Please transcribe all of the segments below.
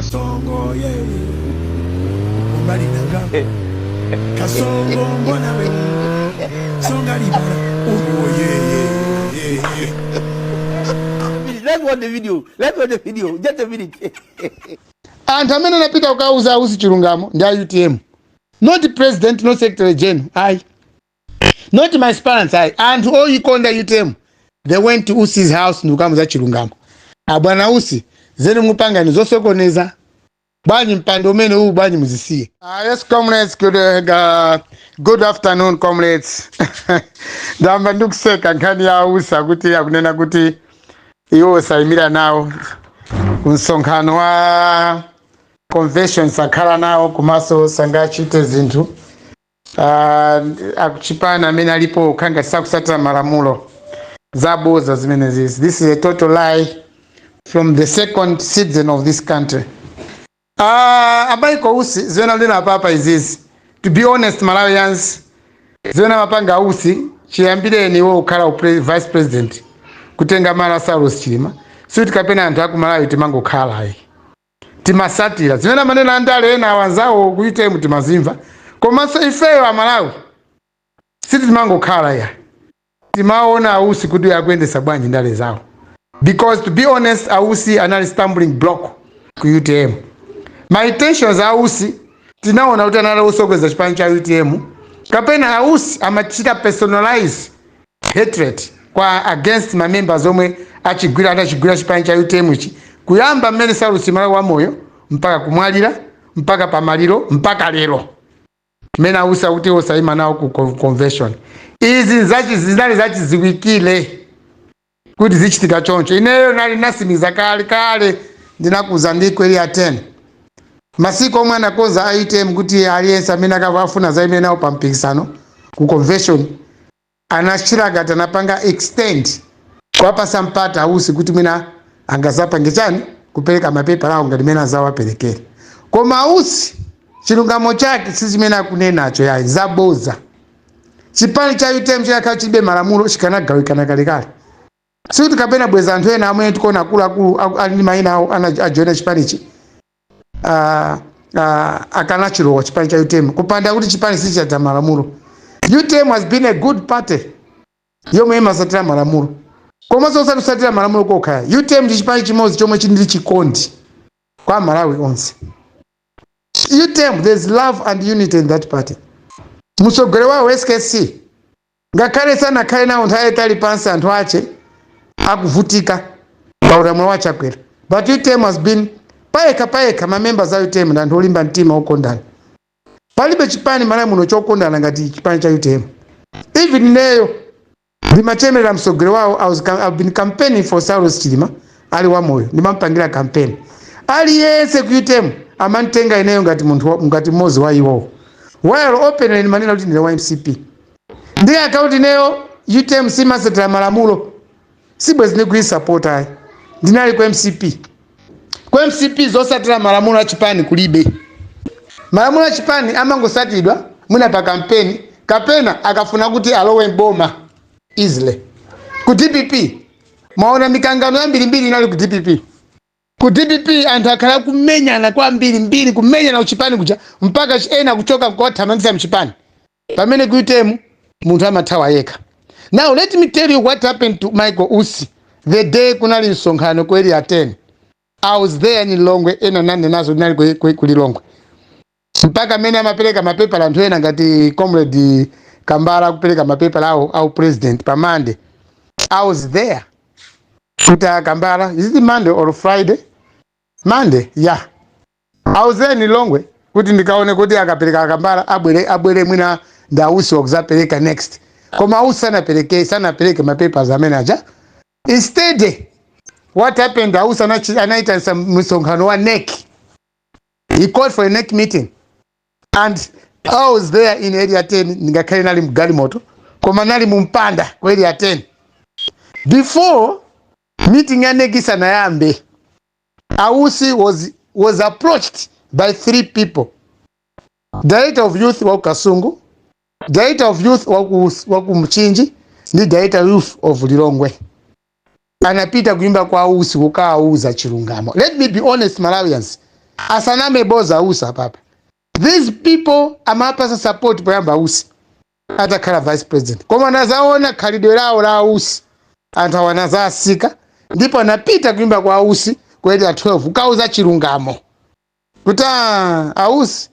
Kasongo ye mobali na nga Kasongo mwana we songa libala oh ye. Let's watch the video. Let's watch the video. Just a minute. Anthu amene anapita kukauza Ausi chilungamo ndi a UTM, not president, not secretary general ayi, not my parents ayi. Anthu oyikonda UTM, they went to Usi's house ndikukamuza chilungamo: "Abwana Usi, zene mupangani zosokoneza bwanyi mpando umene uwu bwanyi muzisiye?" Yes comrades, good afternoon comrades. Ndamba ndikuseka nkhani ya Ausi akuti akunena kuti iwo sayimira nawo kumsonkhano wa convention, sakhala nawo komanso sangachite zinthu akuchipana amene alipo khanga sakusatira malamulo. Zaboza zimene zizi. This is a total lie from the second citizen of this country. A Michael Usi, zimene alina apapa izizi, to be honest Malawians, zimene amapanga Ausi chiyambireni iwo kukhala vice president, kutenga malo Saulos Chilima, sikuti kapena anthu aku Malawi timangokhala ayi, timasatira zimene amanena andale ena awanzawo ku UTM, timazimva. Komanso ifeyo Amalawi sititimangokhala ya, timaona Ausi kuti akuyendesa bwanji ndale zawo, because to be honest, Ausi anali stumbling block ku UTM. Ma intentions a Ausi tinaona kuti anali osokoneza chipani cha UTM, kapena Ausi amachita personalize hatred kwa against ma members omwe achigwira anachigwira chipani cha UTM ichi, kuyamba mmene Saulos Chilima wamoyo mpaka kumwalira, mpaka pamaliro, mpaka lero mmene Ausi akuti osayima nawo ku convention. Izi zinali zachiziwikile kuti zichitika choncho. Ineyo nali nasimiza kale kale, ndinakuza ndiko ili ya 10 masiku omwe anakonza a UTM kuti aliyense amene akafuna zaime nawo pa mpikisano ku convention, anachita ngati anapanga extend kuwapasa mpata Ausi kuti mwina angazapange chani, kupereka mapepala awo ngati mene azawaperekera. Koma Ausi chilungamo chake si chimene akunenacho yayi, zaboza. Chipani cha UTM chakhala chilibe malamulo, chikanagawikana kalekale. Sikuti kapena bweza anthu ena amene tikuona akuluakulu ali ndi mayina awo ajoina chipanichi akanachilowa chipani cha UTM kupanda kuti chipani sichata malamulo. UTM has been a good party yomwe imasatira malamulo, komanso osati kusatira malamulo kokha, UTM ndi chipani chimodzi chomwe chili ndi chikondi kwa Malawi onse. UTM, there's love and unity in that party. Mtsogoleri wawo SKC, ngakhale sanakhale nawo nthawi yayitali pansi, anthu ache akuvutika pa ulamuliro wa Chakwera, but UTM has been payekha payekha. Ma members a UTM ndi anthu olimba mtima, okondana. Palibe chipani Malawi muno chokondana ngati chipani cha UTM. Even ineyo ndimachemerera mtsogoleri wawo. I've been campaigning for Saulos Chilima ali wamoyo, ndimampangira campaign. Aliyense ku UTM amantenga ineyo ngati munthu ngati mmodzi wa iwowo, while openly ndimanena kuti ndine wa MCP. Ndi akaunti ineyo UTM simasatira malamulo, sibwezi ndikuyi-support ayi, ndinali ku MCP. Ku MCP zosatira malamulo achipani kulibe. Malamulo achipani amangosatidwa mwina pa kampeni kapena akafuna kuti alowe mboma easily. Ku DPP mwaona mikangano yambirimbiri inali ku DPP. Ku DPP anthu akhala kumenyana kwambirimbiri, kumenyana kuchipani kuja mpaka ena kuchoka kuwathamangitsa mchipani, pamene ku UTM munthu amathawa yekha. Now let me tell you what happened to Michael Usi the day kunali msonkhano ku Area 10. I was there in Lilongwe, ena nane nazo ndinali ku Lilongwe mpaka amene amapereka mapepala anthu ena ngati Comrade Kambala kupereka mapepala awo au president pa Monday. I was there kuti Kambala, is it Monday or Friday? Monday, yeah. I was there in Lilongwe kuti ndikaone kuti akapereka Kambala, abwere abwere mwina ndi Ausi wakuzapereka next. Koma Ausi sanapereke, sanapereke mapapers amene aja. Instead, what happened, Ausi anaita msonkhano wa NEC. He called for a NEC meeting and I was there in Area 10. Ndingakhale nali mgalimoto koma nali mumpanda ku Area 10. Before meeting ya NEC isanayambe, Ausi was approached by three people: director of youth wa Kasungu, director of youth wa ku Mchinji ndi director youth of Lilongwe. Anapita kuimba kwa Ausi kukawauza chilungamo. Let me be honest, Malawians. Asaname boza Ausi apapa. These people amapasa support poyamba Ausi atakhala vice president, koma anazaona khalidwe lawo la Ausi, anthu awo anazasika, ndipo anapita kuimba kwa Ausi ku Area 12 kukauza chilungamo kuti, "Ah, Ausi,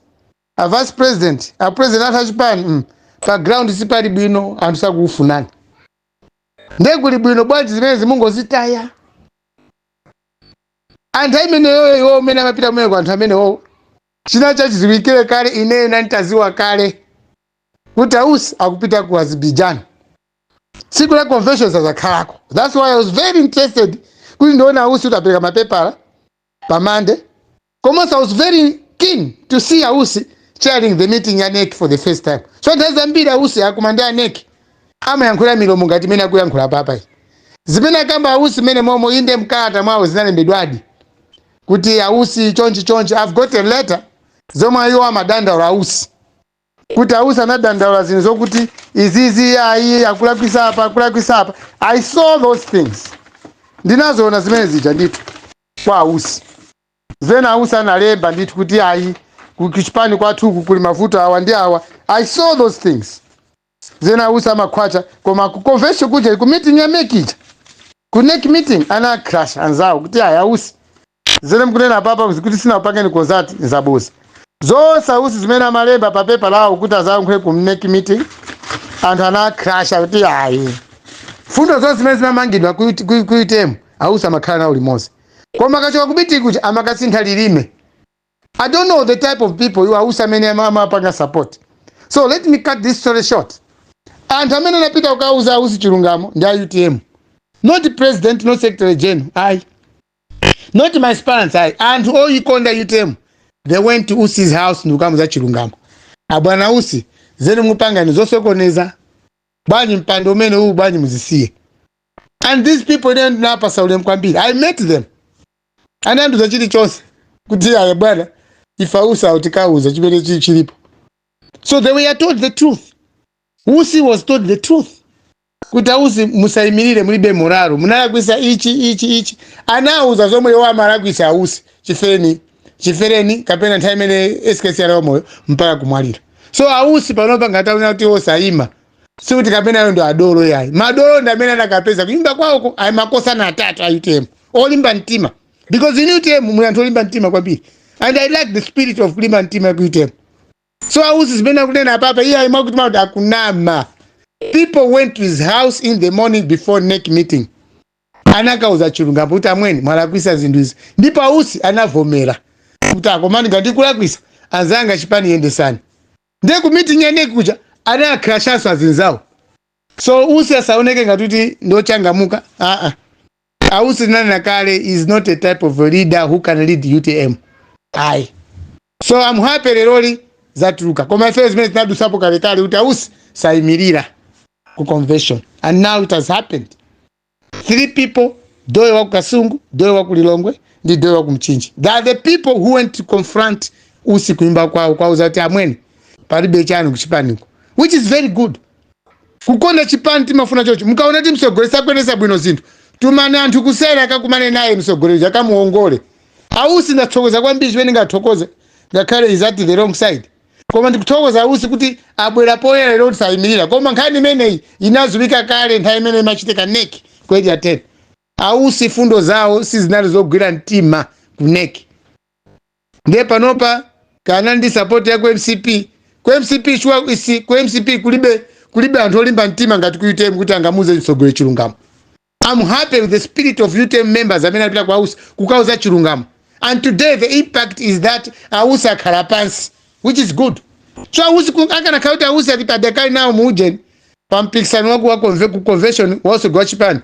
a vice president, a president athu achipani, pa ground sipali bwino, anthu sakukufunani, ndiye kuli bwino bwanji zimene zimungozitaya." Anthu ameneyo, iwo umene amapita kumeneko, anthu amenewo china chachiziwikire kale. Ineyo nanditaziwa kale kuti Ausi akupita ku Azerbaijan tsiku la convention sazakhalako. That's why I was very interested kuti ndione Ausi kuti apereka mapepala pa Monday, komanso I was very keen to see Ausi chairing the meeting ya NEC for the first time. So nthawi zambiri Ausi akuma ndi a NEC amayankhula milomo ngati imene akuyankhula papa iyi. Zimene akamba Ausi mene momo, inde, mkalata mwawo zinalembedwadi kuti Ausi chonchi chonchi. I've got a letter zomwe iwo amadandaula Ausi, kuti Ausi anadandaula zinthu zokuti izizi ayi, akulakwisa apa, akulakwisa apa. I saw those things, ndinazoona zimene zija ndithu kwa Ausi, zena Ausi analemba ndithu kuti ayi, kuchipani kwathuku kuli mavuto awa ndi awa. I saw those things zena Ausi amakhwacha, koma ku convention kuja, ku meeting ya MEC ija, ku NEC meeting, ana crash anzawo kuti ayi, Ausi, zene mkunena papa kuti sinapangeni consult, nzabusa zonse. Ausi zimene amalemba pa pepa lawo kuti azayankhule ku NEC meeting, anthu ana crasha kuti ayi, fundo zonse zimene zimamangidwa ku UTM, Ausi amakhala nawo limodzi, koma akachoka ku meeting kuti amakasintha lilime. I don't know the type of people you Ausi amene amapanga support. So let me cut this story short. Anthu amene anapita kukauza Ausi chilungamo ndi a UTM, not president, not secretary general, ayi, not my parents, ayi. Anthu oyikonda UTM, they went to Usi's house ndikukamuza chilungamo: "Abwana Usi, zene mupangani zosokoneza bwanji, mpando umene uwu bwanji muzisiye?" And these people, ine ndinapasa ulemu kwambiri. I met them, anandiuza chilichonse kuti aya bwana, ife Ausi autikauza chimene chilipo. So they were told the truth. Usi was told the truth kuti, "Ausi, musayimirire, mulibe morale, munalakwisa ichi, ichi, ichi." Anauza zomwe iwo amalakwisa Ausi chifereni chifereni kapena nthawi imene SKC ali moyo mpaka kumwalira. So Ausi panopa ngati kuti osayima, sikuti kapena ayo ndo adolo yayi. Madolo ndi amene anakapeza kunyumba kwawoko ayi makosana atatu a UTM olimba mtima, because in UTM muli anthu olimba mtima kwambiri, and I like the spirit of kulimba mtima ku UTM. So Ausi zimene akunena apapa, iye ayi mwakuti mauti akunama. People went to his house in the morning before NEC meeting, anakauza chilungamo kuti, "Amweni, mwalakwisa zinthu izi." Ndipo Ausi anavomera kuti, "Akomani, ngati kulakwisa anzanga, chipani yendesani." Ndiye ku meeting ya NEC kuja anakhrashanso azinzawo. So Usi asaoneke ngati kuti ndochangamuka, aa. Ausi nanena kale is not a type of a leader who can lead UTM, ayi. So I'm happy leroli zatuluka, koma ife zimene zinadusapo kalekale kuti Ausi sayimirira ku convention, and now it has happened. Three people, Dowe wa ku Kasungu, Dowe wa ku Lilongwe ndi Dowe wa ku Mchinji, they are the people who went to confront Usi kuimba kwawo, kwauza kuti, "Amweni, palibe chanu kuchipaniko," which is very good. Kukonda chipani timafuna chocho. Mukaona kuti msogolesi akuyendesa bwino zinthu, tumani anthu kusera akakumane naye msogoleri, akamuongole. Ausi ndathokoza kwambiri, chimene ngathokoze, ngakhale is at the wrong side, koma ndikuthokoza Ausi kuti abwera poyera lero kuti sayimirira. Koma nkhani imeneyi inadziwika kale nthawi imene imachitika NEC ku Area 10. Ausi fundo zawo sizinali zogwira mtima ku NEC. Ndiye panopa kana ndi support ya ku MCP, ku MCP chwa isi, ku MCP kulibe anthu olimba mtima ngati ku UTM kuti angamuze mtsogoleri chilungamo. I'm happy with the spirit of UTM members amene apita kwa Ausi kukauza chilungamo, and today the impact is that Ausi akhala pansi, which is good. So Ausi akanakhala kuti Ausi ali padakali nawo muujeni pa mpikisano waku wa ku convention wausogwa chipani,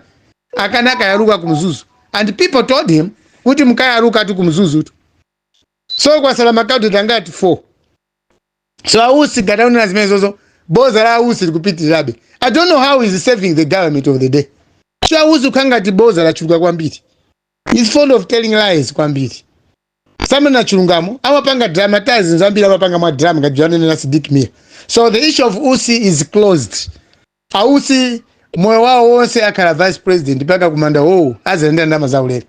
akanakayaluka ku Mzuzu, and people told him kuti mukayaluka ati ku Mzuzu tu. So kwasala makauti angati? 4. So Ausi ngataonera zimene zozo, boza la Ausi likupitirirabe. I don't know how is saving the government of the day. So Ausi ukhangati boza lachuluka kwambiri, is fond of telling lies kwambiri, samena chilungamo, amapanga dramatize zambiri, amapanga mwa drama ngati janenera Sidik Mia. So the issue of Usi is closed. Ausi moyo wawo wonse akhala vice president mpaka kumanda wowo, azalenda ndalama zaulere.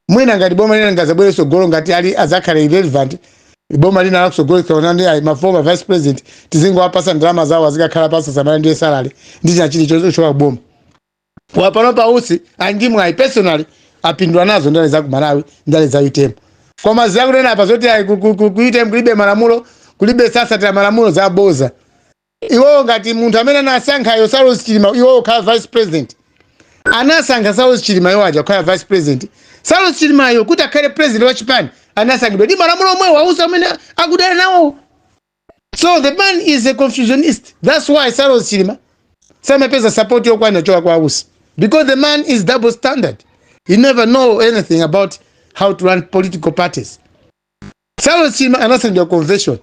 Mwina ngati boma lina ngazabwere sogolo, ngati ali azakhale irrelevant, boma lina lakusogolo tikaona ndi ayi, ma former vice president tizingowapasa ndalama zawo, azikakhala pasa samala ndiye salary ndi china chilichonse choka kuboma. Wapano pausi andi mwayi, personally apindula nazo ndale za ku Malawi, ndale za UTM. Koma ziyakunena apa zoti ayi, ku UTM kulibe malamulo, kulibe sasatira malamulo, zaboza. Iwowo ngati munthu amene anasankhayo Saulos Chilima, iwowo kukhala vice president, anasankha Saulos Chilima iwo aja kukhala vice president. Saulos Chilimayo kuti akhale president wa chipani anasankhidwa ndi malamulo omwewo ausa amene akudana nawo. So the man is a confusionist. That's why Saulos Chilima samapeza support yokwana choka kwa Ausi, because the man is double standard. He never know anything about how to run political parties. Saulos Chilima anasankhidwa convention.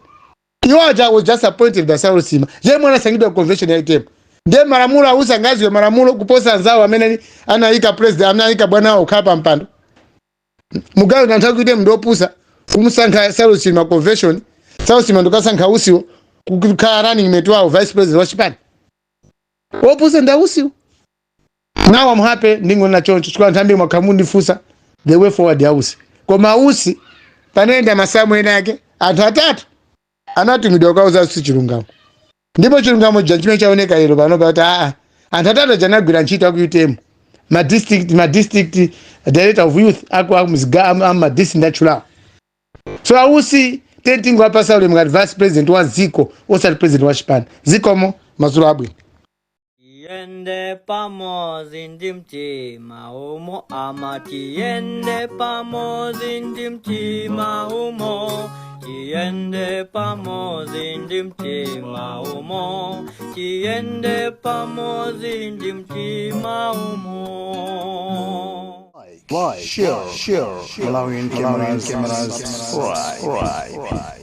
Iwo aja was just appointed by Saulos Chilima yemwe anasankhidwa convention ya UTM. Ndiye malamulo, ausa ngaziwe malamulo kuposa anzawo amene anayika president, anayika bwana wawo kukhala pa mpando? Mugawo na nthawi kuti ndopusa kumusankha Saulos Chilima convention, Saulos Chilima ndikusankha Usiwo kukhala running mate wawo, vice president wa chipani. Wopusa ndi Ausiwo. Now I'm happy, ndingona choncho chifukwa anthu ambiri mwakhala mundifunsa the way forward ya Usi. Koma Usi panayenda masamu ena ake, anthu atatu anatumidwa kukauza Usi chilungamo, ndipo chilungamo cha chimene chaoneka lero pano pakuti aa, anthu atatu aja anagwira ntchito aku UTM, ma district director of youth aku amziga ama district achulawo. So Ausi tentingo apasa ulemu ngati vice president wa ziko, osati president wa chipani. Zikomo, madzulo abwino. Tiyende pamodzi ndi mtima umo, ama tiyende pamodzi ndi mtima umo, tiyende pamodzi ndi mtima umo, tiyende pamodzi ndi mtima umo. Like, share, share, Malawian cameras, subscribe.